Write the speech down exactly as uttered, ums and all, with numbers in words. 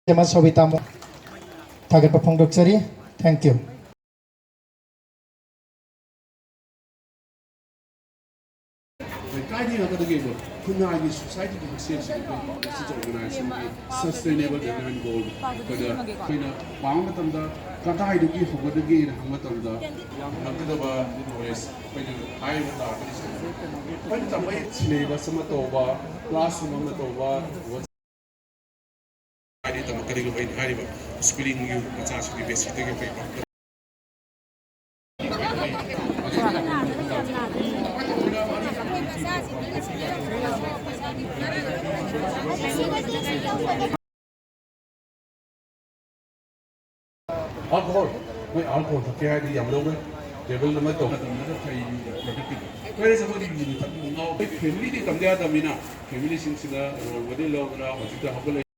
ꯑꯃ ꯁꯣꯕꯤꯇꯥ ꯃꯣ-, ꯊꯥꯒꯠꯄ ꯐꯣꯡꯗꯣꯛꯆꯔꯤ꯫ Thank you꯫ ꯑꯩꯈꯣꯏ ꯀꯥꯏꯗ ꯉꯥꯛꯀꯗꯒꯦꯕ? ꯈꯨꯟꯅꯥꯏꯒꯤ ꯁꯣꯁꯥꯏꯇꯤꯒꯤ ꯍꯛꯁꯦꯜꯁꯤꯡ ꯑꯩꯈꯣꯏ ꯁꯤ ꯑꯣꯔꯒꯅꯥꯏꯖꯦꯁꯟꯒꯤ ꯁꯁꯇꯦꯅꯦꯕꯜ ꯗꯦꯕꯂꯞꯃꯦꯟ ꯒꯣꯜ ꯑꯩꯈꯣꯏꯅ, ꯑꯩꯈꯣꯏꯅ ꯄꯥꯕ ꯃꯇꯝꯗ ꯀꯗꯥꯏꯗꯒꯤ ꯍꯧꯒꯗꯒꯦꯅ ꯍꯪꯕ ꯃꯇꯝꯗ ꯌꯥꯝꯂꯛꯀꯗꯕ ꯅꯣꯂꯦꯖ ꯑꯩꯈꯣꯏꯅ ꯍꯥꯏꯕ ꯇꯥꯔꯒꯗꯤ ꯑꯩꯈꯣꯏꯅ ꯇꯝꯕ ꯁꯤꯂꯦꯕꯁ ꯑꯃ ꯇꯧꯕ, ꯀ꯭ꯂꯥꯁꯔꯨꯝ ꯑꯃ ꯇꯧꯕ, ꯍꯥꯏꯗꯤ ꯇꯝꯃꯛꯀꯗꯒꯦ ꯑꯩꯅ ꯍꯥꯏꯔꯤꯕ ꯁ꯭ꯀꯨꯂꯤꯡꯒꯤ ꯃꯆꯥꯁꯤꯡꯒꯤ ꯕꯦꯁꯤꯛꯇꯒꯤ ꯑꯩꯈꯣꯏ ꯑꯜꯀꯣꯍꯣꯜ, ꯃꯣꯏ ꯑꯜꯀꯣꯍꯣꯜ ꯊꯛꯀꯦ ꯍꯥꯏꯔꯗꯤ ꯌꯥꯝ ꯂꯧꯔꯦ꯫ ꯇꯦꯕꯜ ꯑꯃ ꯇꯧ꯫ ꯃꯇꯝꯗꯨꯗ ꯐꯩ, ꯄ꯭ꯔꯗꯛꯇꯤꯕ꯫ ꯋꯦꯔꯦꯁ ꯑꯩꯈꯣꯏꯗꯤ ꯌꯨ ꯊꯛꯄ ꯉꯥꯎ-, ꯑꯩꯈꯣꯏ ꯐꯦꯃꯤꯂꯤꯗꯤ ꯇꯝꯗ ꯌꯥꯗꯕꯅꯤꯅ, ꯐꯦꯃꯤꯂꯤꯁꯤꯡꯁꯤꯅ ꯔꯣꯜ ꯃꯣꯗꯦꯜ ꯂꯧꯗꯅ ꯍꯧꯖꯤꯛꯇ ꯍꯧꯒꯠꯂꯛꯏ꯫